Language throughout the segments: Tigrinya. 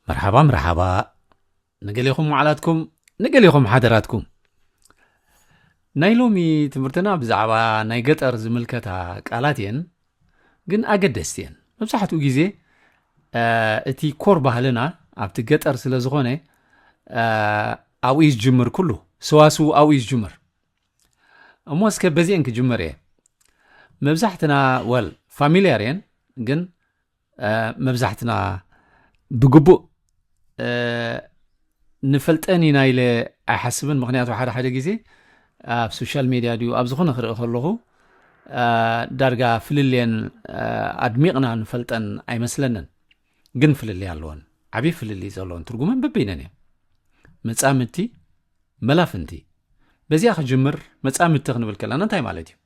መርሓባ መርሓባ። ንገሌኹም መዓላትኩም፣ ንገሌኹም ሓደራትኩም። ናይ ሎሚ ትምህርትና ብዛዕባ ናይ ገጠር ዝምልከታ ቃላት እየን፣ ግን ኣገደስቲ እየን። መብዛሕትኡ ግዜ እቲ ኮር ባህልና ኣብቲ ገጠር ስለ ዝኾነ ኣብኡ እዩ ዝጅምር፣ ኩሉ ሰዋስው ኣብኡ እዩ ዝጅምር። እሞ እስከ በዚአን ክጅምር እየ። መብዛሕትና ወል ፋሚልያር እየን፣ ግን መብዛሕትና ብግቡእ ንፈልጠን ኢና ኢለ ኣይሓስብን። ምክንያቱ ሓደ ሓደ ግዜ ኣብ ሶሻል ሜድያ ድዩ ኣብ ዝኾነ ክርኢ ከለኹ ዳርጋ ፍልልየን ኣድሚቕና ንፈልጠን ኣይመስለንን። ግን ፍልልይ ኣለወን፣ ዓብዪ ፍልልይ ዘለወን፣ ትርጉመን በበይነን እዮም። መጻምድቲ፣ መላፍንቲ። በዚኣ ክጅምር። መጻምድቲ ክንብል ከለና እንታይ ማለት እዩ?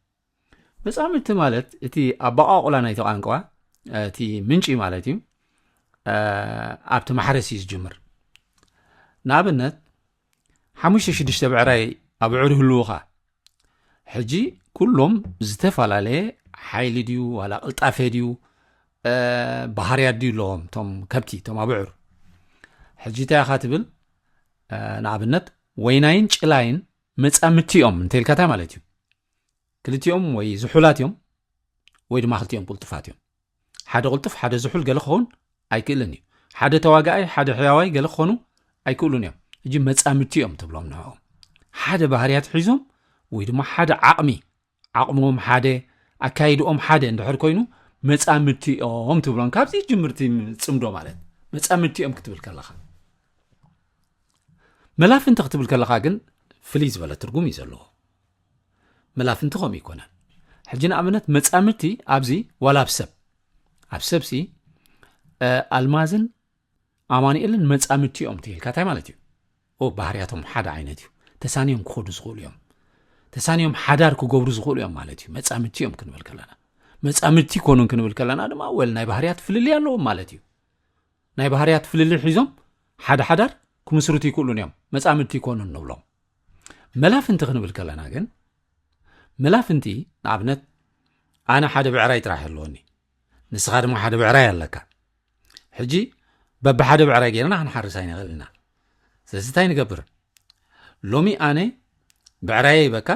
መጻምድቲ ማለት እቲ ኣበቓቑላ ናይቲ ቋንቋ፣ እቲ ምንጪ ማለት እዩ፣ ኣብቲ ማሕረስ እዩ ዝጅምር። ንኣብነት ሓሙሽተ ሽዱሽተ ብዕራይ ኣብዑር ይህልውኻ። ሕጂ ኩሎም ዝተፈላለየ ሓይሊ ድዩ ዋላ ቅልጣፈ ድዩ ባህርያት ድዩ ኣለዎም እቶም ከብቲ፣ እቶም ኣብዑር? ሕጂ እንታይ ኢኻ ትብል? ንኣብነት ወይናይን ጭላይን መጻምድቲ እዮም እንተልካ እንታይ ማለት እዩ? ክልቲኦም ወይ ዝሑላት እዮም ወይ ድማ ክልቲኦም ቅልጡፋት እዮም። ሓደ ቅልጡፍ ሓደ ዝሑል ገለ ክኸውን ኣይክእልን እዩ። ሓደ ተዋጋኣይ ሓደ ሕያዋይ ገለ ክኾኑ ኣይክእሉን እዮም። ሕጂ መጻምድቲ እዮም ትብሎም ንዕኦም። ሓደ ባህርያት ሒዞም ወይ ድማ ሓደ ዓቕሚ፣ ዓቕሞም ሓደ፣ ኣካይድኦም ሓደ እንድሕር ኮይኑ መጻምድቲ እዮም ትብሎም። ካብዚ ጅምርቲ ጽምዶ ማለት መጻምድቲ እዮም ክትብል ከለኻ። መላፍንቲ ክትብል ከለኻ ግን ፍልይ ዝበለ ትርጉም እዩ ዘለዎ። መላፍንቲ ከምኡ ይኮነን። ሕጂ ንኣብነት መጻምድቲ ኣብዚ ዋላ ኣብ ሰብ፣ ኣብ ሰብሲ ኣልማዝን ኣማኑኤልን መጻምድቲ እዮም ትይልካ እንታይ ማለት እዩ? ኦ ባህርያቶም ሓደ ዓይነት እዩ። ተሳንዮም ክኸዱ ዝኽእሉ እዮም። ተሳንዮም ሓዳር ክገብሩ ዝኽእሉ እዮም ማለት እዩ። መጻምድቲ እዮም ክንብል ከለና መጻምድቲ ይኮኑን ክንብል ከለና ድማ ወል ናይ ባህርያት ፍልልይ ኣለዎም ማለት እዩ። ናይ ባህርያት ፍልልይ ሒዞም ሓደ ሓዳር ክምስርቱ ይክእሉን እዮም። መጻምድቲ ይኮኑን ንብሎም። መላፍንቲ ክንብል ከለና ግን መላፍንቲ ንኣብነት ኣነ ሓደ ብዕራይ ጥራሕ ኣለወኒ፣ ንስኻ ድማ ሓደ ብዕራይ ኣለካ። ሕጂ በብሓደ ብዕራይ ጌርና ክንሓርስ ኣይንኽእል ኢና። ስለዚ እንታይ ንገብር? ሎሚ ኣነ ብዕራየ ይበካ፣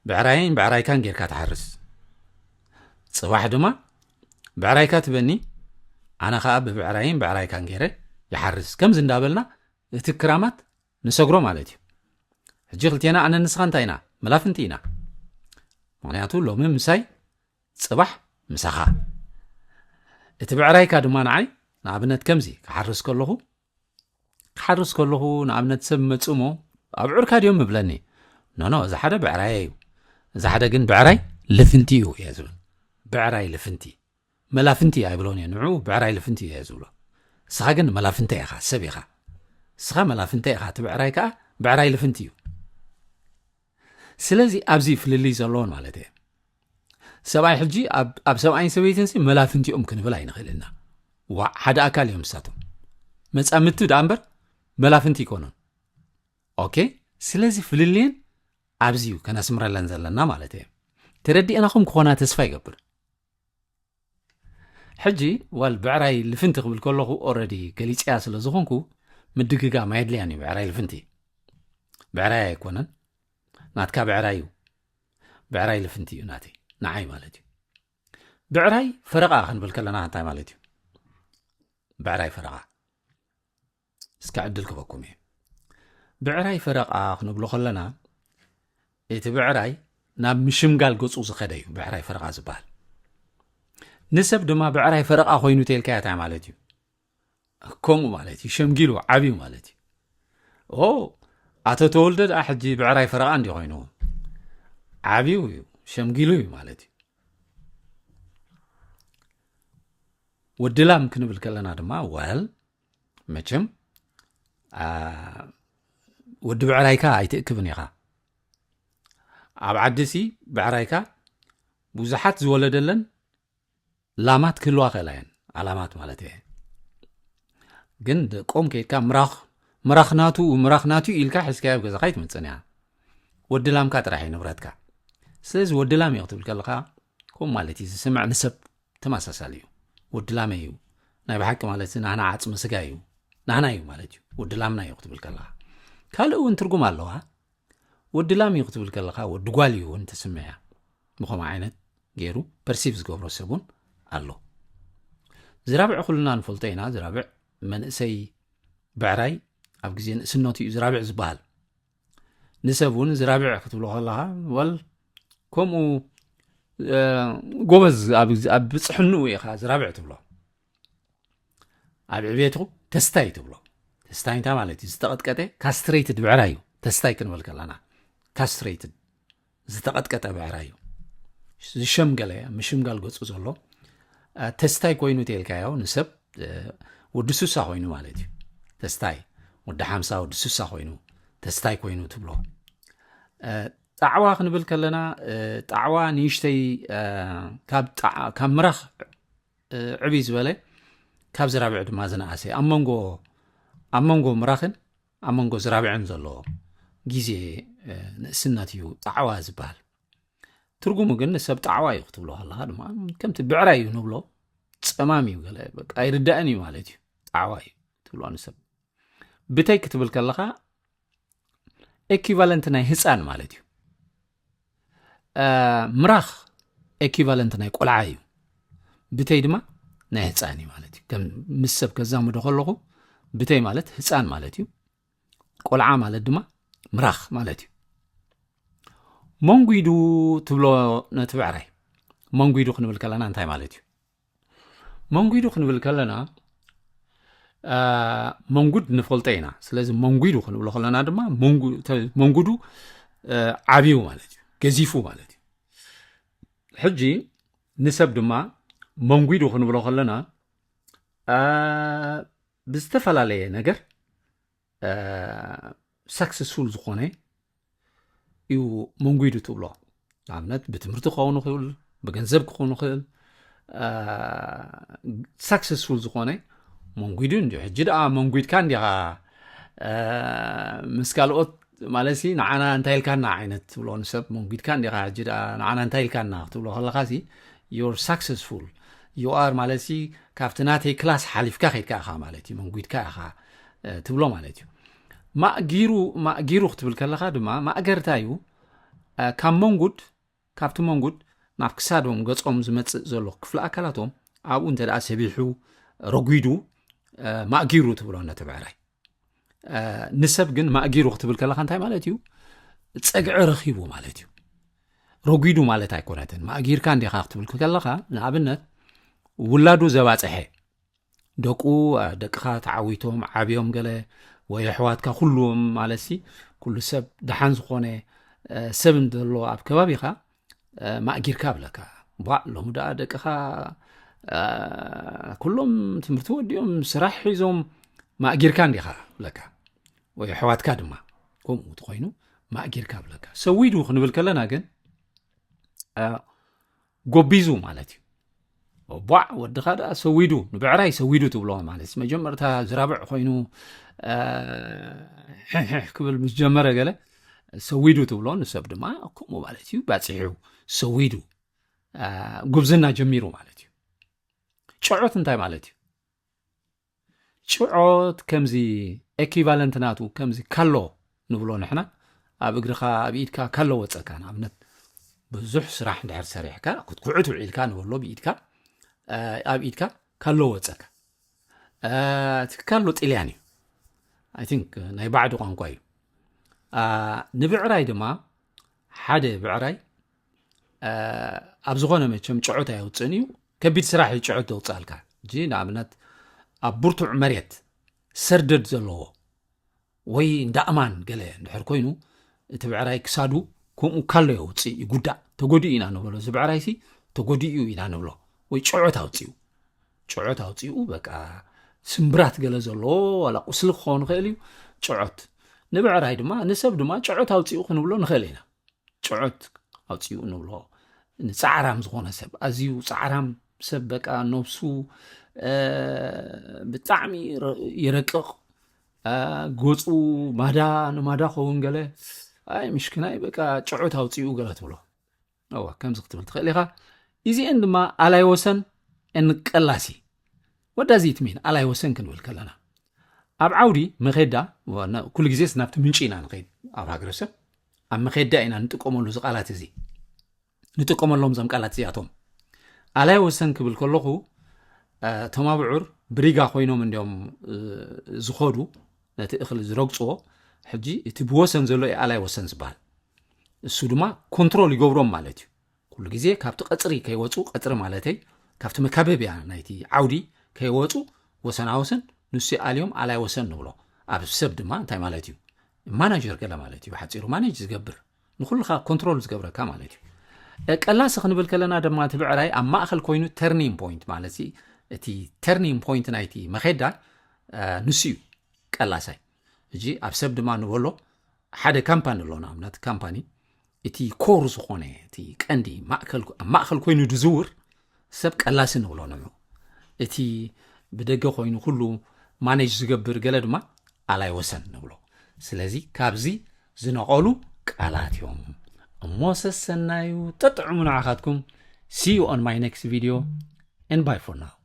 ብዕራይን ብዕራይካን ጌርካ ትሓርስ። ጽባሕ ድማ ብዕራይካ ትበኒ፣ ኣነ ኸኣ ብብዕራይን ብዕራይካን ጌረ ይሓርስ። ከምዚ እንዳበልና እቲ ክራማት ንሰግሮ ማለት እዩ። ሕጂ ክልቴና ኣነ ንስኻ እንታይ ኢና? መላፍንቲ ኢና። ምክንያቱ ሎሚ ምሳይ ጽባሕ ምሳኻ። እቲ ብዕራይካ ድማ ንዓይ ንኣብነት ከምዚ ክሓርስ ከለኹ ክሓርስ ከለኹ ንኣብነት ሰብ መጽእሞ ኣብዑርካ ድዮም ምብለኒ? ኖኖ፣ እዚ ሓደ ብዕራየ እዩ፣ እዚ ሓደ ግን ብዕራይ ልፍንቲ እዩ እየ ዝብል። ብዕራይ ልፍንቲ መላፍንቲ ኣይብሎን እየ፣ ንዑ ብዕራይ ልፍንቲ እየ ዝብሎ። እስኻ ግን መላፍንተ ኢኻ፣ ሰብ ኢኻ። እስኻ መላፍንተ ኢኻ፣ እቲ ብዕራይ ከዓ ብዕራይ ልፍንቲ እዩ። ስለዚ ኣብዚ ፍልልይ ዘለዎን ማለት እየ። ሰብኣይ ሕጂ ኣብ ሰብኣይን ሰበይትን ሲ መላፍንቲ እዮም ክንብል ኣይንኽእልና። ዋዕ ሓደ ኣካል እዮም ንሳቶም። መጻምድቲ ደኣ እምበር መላፍንቲ ይኮኑን። ኦኬ፣ ስለዚ ፍልልየን ኣብዚ እዩ ከነስምረለን ዘለና ማለት እየ። ተረዲእናኹም ክኾና ተስፋ ይገብር። ሕጂ ዋል ብዕራይ ልፍንቲ ክብል ከለኹ ኦረዲ ገሊፅያ ስለ ዝኾንኩ ምድግጋም ኣየድልያን እዩ። ብዕራይ ልፍንቲ ብዕራይ ኣይኮነን፣ ናትካ ብዕራይ እዩ። ብዕራይ ልፍንቲ እዩ ናተይ፣ ንዓይ ማለት እዩ። ብዕራይ ፈረቓ ክንብል ከለና እንታይ ማለት እዩ? ብዕራይ ፈረቓ እስከ ዕድል ክበኩም እየ። ብዕራይ ፈረቓ ክንብሎ ከለና እቲ ብዕራይ ናብ ምሽምጋል ገፁ ዝኸደ እዩ ብዕራይ ፈረቓ ዝበሃል። ንሰብ ድማ ብዕራይ ፈረቓ ኮይኑ ተልካዮ እንታይ ማለት እዩ? ከምኡ ማለት እዩ፣ ሸምጊሉ ዓብዩ ማለት እዩ። ኦ ኣቶ ተወልደ ደኣ ሕጂ ብዕራይ ፈረቓ እንዲ ኮይኑ ዓብዩ እዩ፣ ሸምጊሉ እዩ ማለት እዩ። ወዲ ላም ክንብል ከለና ድማ ወል መቸም ወዲ ብዕራይካ ኣይትእክብን ኢኻ። ኣብ ዓዲሲ ብዕራይካ ብዙሓት ዝወለደለን ላማት ክህልዋ ክእላ እየን፣ ኣላማት ማለት እየ። ግን ደቆም ከይድካ ምራኽ ምራኽ ናቱ ምራኽ ናቱ ኢልካ ሒዝካዮ ኣብ ገዛኻ ኣይትመፅን እያ። ወዲ ላምካ ጥራሕ እዩ ንብረትካ። ስለዚ ወዲ ላም እዩ ክትብል ከለኻ ከምኡ ማለት እዩ። ዝስምዕ ንሰብ ተመሳሳሊ እዩ። ወዲ ላመይ እዩ ናይ ብሓቂ ማለት ናህና ዓፅሚ ስጋ እዩ። ናህና እዩ ማለት እዩ። ወዲ ላምና እዩ ክትብል ከለኻ። ካልእ እውን ትርጉም ኣለዋ። ወዲ ላም እዩ ክትብል ከለኻ ወዲ ጓል እዩ እውን ትስምዕ እያ። ብኸምኡ ዓይነት ገይሩ ፐርሲቭ ዝገብሮ ሰብ እውን ኣሎ። ዝራብዕ ኩልና ንፈልጦ ኢና። ዝራብዕ መንእሰይ ብዕራይ ኣብ ግዜ ንእስነቱ እዩ ዝራብዕ ዝበሃል። ንሰብ እውን ዝራብዕ ክትብሎ ከለኻ፣ ወል፣ ከምኡ፣ እ፣ ጎበዝ ኣብ፣ ኣብ ብጽሕንኡ ኢኻ ዝራብዕ ትብሎ። ኣብ ዕቤትኹ ተስታይ ትብሎ። ተስታይ እንታይ ማለት እዩ? ዝተቐጥቀጠ ካስትሬትድ ብዕራይ እዩ። ተስታይ ክንብል ከለና ካስትሬትድ ዝተቐጥቀጠ ብዕራይ እዩ። ዝሸምገለ፣ ምሽምጋል ገጹ ዘሎ፣ እ፣ ተስታይ ኮይኑ ተልካዮ ንሰብ፣ እ፣ ወዲ ሱሳ ኮይኑ ማለት እዩ። ተስታይ፣ ወዲ ሓምሳ፣ ወዲ ሱሳ ኮይኑ፣ ተስታይ ኮይኑ ትብሎ። እ፣ ጣዕዋ ክንብል ከለና፣ እ፣ ጣዕዋ ንእሽተይ፣ እ፣ ካብ ጣዕ-፣ ካብ ምራኽ፣ እ፣ ዕብይ ዝበለ፣ ካብ ዝራብዕ ድማ ዝነኣሰ፣ ኣብ መንጎ፣ ኣብ መንጎ ምራኽን ኣብ መንጎ ዝራብዕን ዘሎ ግዜ፣ እ፣ ንእስነት እዩ ጣዕዋ ዝበሃል። ትርጉሙ ግን ንሰብ ጣዕዋ እዩ ክትብሎ ከለኻ ድማ ከምቲ ብዕራይ እዩ ንብሎ፣ ጸማም እዩ፣ ገለ በቃ ኣይርዳእን እዩ ማለት እዩ። ጣዕዋ እዩ ትብሎ ንሰብ። ብተይ ክትብል ከለኻ ኤኪቫለንት ናይ ህጻን ማለት እዩ። እ፣ ምራኽ ኤኪቫለንት ናይ ቆልዓ እዩ። ብተይ ድማ ናይ ህጻን እዩ ማለት እዩ። ከም ምስ ሰብ ከዛምዶ ከለኹ ብተይ ማለት ህጻን ማለት እዩ። ቆልዓ ማለት ድማ ምራኽ ማለት እዩ። መንጒዱ ትብሎ ነቲ ብዕራይ። መንጒዱ ክንብል ከለና እንታይ ማለት እዩ? መንጒዱ ክንብል ከለና፣ እ፣ መንጉድ ንፈልጦ ኢና። ስለዚ መንጒዱ ክንብሎ ከለና ድማ መንጉ-፣ ተ-፣ መንጉዱ፣ እ፣ ዓብዩ ማለት እዩ፣ ገዚፉ ማለት እዩ። ሕጂ ንሰብ ድማ መንጒዱ ክንብሎ ከለና፣ እ፣ ብዝተፈላለየ ነገር፣ እ፣ ሳክሰስፉል ዝኾነ እዩ መንጒዱ ትብሎ። ንኣብነት ብትምህርቲ ክኸውን ይኽእል፣ ብገንዘብ ክኸውን ይኽእል፣ እ፣ ሳክሰስፉል ዝኾነ መንጒዱ እንዲዩ። ሕጂ ደኣ መንጒድካ እንዲኻ፣ እ፣ ምስ ካልኦት ማለት ሲ ንዓና እንታይ ኢልካና ዓይነት ትብሎ ንሰብ መንጒድካ እንዲኻ። ሕጂ ደኣ ንዓና እንታይ ኢልካና ክትብሎ ከለኻ ሲ you're successful፣ you are ማለት ሲ ካብቲ ናተይ ክላስ ሓሊፍካ ከይድካ ኢኻ ማለት እዩ። መንጒድካ ኢኻ፣ እ፣ ትብሎ ማለት እዩ። ማእጊሩ፣ ማእጊሩ ክትብል ከለኻ ድማ ማእገርታ እዩ። እ፣ ካብ መንጉድ፣ ካብቲ መንጉድ ናብ ክሳዶም ገጾም ዝመጽእ ዘሎ ክፍሊ ኣካላቶም ኣብኡ እንተ ደኣ ሰቢሑ ረጒዱ፣ እ፣ ማእጊሩ ትብሎ ነቲ ብዕራይ። እ፣ ንሰብ ግን ማእጊሩ ክትብል ከለኻ እንታይ ማለት እዩ? ጸግዒ ረኺቡ ማለት እዩ። ረጒዱ ማለት ኣይኮነትን። ማእጊርካ እንዲኻ ክትብል ከለኻ፣ ንኣብነት ውላዱ ዘባጽሐ፣ ደቁ፣ እ፣ ደቅኻ ተዓዊቶም ዓብዮም ገለ ወይ ኣሕዋትካ ኩሉም ማለት ሲ ኩሉ ሰብ ደሓን ዝኾነ፣ እ፣ ሰብ እንተሎ ኣብ ከባቢኻ፣ እ፣ ማእጊርካ ብለካ። ቧዕ፣ ሎሚ ደኣ ደቅኻ፣ እ፣ ኩሎም ትምህርቲ ወዲኦም ስራሕ ሒዞም ማእጊርካ እንዲኻ ብለካ። ወይ ኣሕዋትካ ድማ ከምኡ ተኾይኑ ማእጊርካ ብለካ። ሰዊዱ ክንብል ከለና ግን፣ እ፣ ጎቢዙ ማለት እዩ። ቧዕ፣ ወድኻ ደኣ ሰዊዱ፣ ንብዕራይ ሰዊዱ ትብሎ ማለት እዩ። መጀመርታ ዝራብዕ ኮይኑ፣ እ፣ ሕሕ ክብል ምስ ጀመረ ገለ ሰዊዱ ትብሎ፣ ንሰብ ድማ ከምኡ ማለት እዩ። ባጺሑ፣ ሰዊዱ፣ እ፣ ጉብዝና ጀሚሩ ማለት እዩ። ጭዖት እንታይ ማለት እዩ? ጭዖት ከምዚ ኤኪቫለንት ናቱ፣ ከምዚ ካሎ ንብሎ ንሕና፣ ኣብ እግርኻ፣ ኣብ ኢድካ ካሎ ወጸካ። ንኣብነት ብዙሕ ስራሕ እንድሕር ሰሪሕካ፣ ክትኩዕት ውዒልካ ንበሎ ብኢድካ፣ እ፣ ኣብ ኢድካ ካሎ ወጸካ። እ፣ እቲ ካሎ ጥልያን እዩ። I think ናይ ባዕዱ ቋንቋ እዩ። እ፣ ንብዕራይ ድማ፣ ሓደ ብዕራይ፣ እ፣ ኣብ ዝኾነ መቸም ጭዖት ኣየውጽእን እዩ። ከቢድ ስራሕ እዩ ጭዖት ዘውጽኣልካ። ሕጂ ንኣብነት ኣብ ብርቱዕ መሬት ሰርደድ ዘለዎ ወይ እንዳ ኣማን ገለ እንድሕር ኮይኑ፣ እቲ ብዕራይ ክሳዱ ከምኡ ካሎ የውጽእ፣ ይጉዳእ። ተጎዲኡ ኢና ንብሎ፣ እዚ ብዕራይሲ ተጎዲኡ ኢና ንብሎ። ወይ ጭዖት ኣውጺኡ፣ ጭዖት ኣውጺኡ፣ በቃ ስምብራት ገለ ዘለዎ፣ ዋላ ቁስሊ ክኸውን ይኽእል እዩ፣ ጭዖት። ንብዕራይ ድማ፣ ንሰብ ድማ ጭዖት ኣውጺኡ ክንብሎ ንኽእል ኢና። ጭዖት ኣውጺኡ ንብሎ። ንጻዕራም ዝኾነ ሰብ፣ ኣዝዩ ጻዕራም ሰብ፣ በቃ ነብሱ፣ እ፣ ብጣዕሚ ረ-፣ ይረቅቕ። እ፣ ገጹ ማዳ ንማዳ ኸውን ገለ፣ ኣይ ምሽክናይ፣ በቃ ጭዖት ኣውጺኡ ገለ ትብሎ። እዋ፣ ከምዚ ክትብል ትኽእል ኢኻ። እዚኤን ድማ ኣላይ ወሰን እንቀላሲ። What does it mean? ኣላይ ወሰን ክንብል ከለና፣ ኣብ ዓውዲ መኼዳ ኩሉ ግዜስ ናብቲ ምንጪ ኢና ንኸይድ ኣብ ሃገረሰብ ኣብ መኼዳ ኢና ንጥቀመሉ እዚ ቃላት እዚ ንጥቀመሎም እዞም ቃላት እዚኣቶም ኣላይ ወሰን ክብል ከለኹ እቶም ኣብዑር ብሪጋ ኮይኖም እንዲኦም ዝኸዱ ነቲ እኽሊ ዝረግፅዎ ሕጂ እቲ ብወሰን ዘሎ ኣላይ ወሰን ዝበሃል እሱ ድማ ኮንትሮል ይገብሮም ማለት እዩ ኩሉ ግዜ ካብቲ ቀፅሪ ከይወፁ ቀፅሪ ማለተይ ካብቲ መካበብያ ናይቲ ዓውዲ ከይወፁ ወሰናወሰን ንሱ ኣልዮም ኣላይ ወሰን ንብሎ ኣብ ሰብ ድማ እንታይ ማለት እዩ ማናጀር ገለ ማለት እዩ ሓፂሩ ማኔጅ ዝገብር ንኩልካ ኮንትሮል ዝገብረካ ማለት እዩ ቀላሲ ክንብል ከለና ድማ እቲ ብዕራይ ኣብ ማእኸል ኮይኑ ተርኒንግ ፖይንት ማለት እቲ ተርኒንግ ፖይንት ናይቲ መኼዳ ንሱ እዩ ቀላሳይ እጂ ኣብ ሰብ ድማ ንበሎ ሓደ ካምፓኒ ኣሎ ንኣብነት ካምፓኒ እቲ ኮር ዝኾነ እቲ ቀንዲ ኣብ ማእኸል ኮይኑ ድዝውር ሰብ ቀላሲ ንብሎ ንዑ እቲ ብደገ ኮይኑ ኩሉ ማኔጅ ዝገብር ገለ ድማ ኣላይ ወሰን ንብሎ ስለዚ ካብዚ ዝነቐሉ ቃላት እዮም እሞ ሰሰናዩ ጠጥዕሙ ንዓኻትኩም see you on my next video and bye for now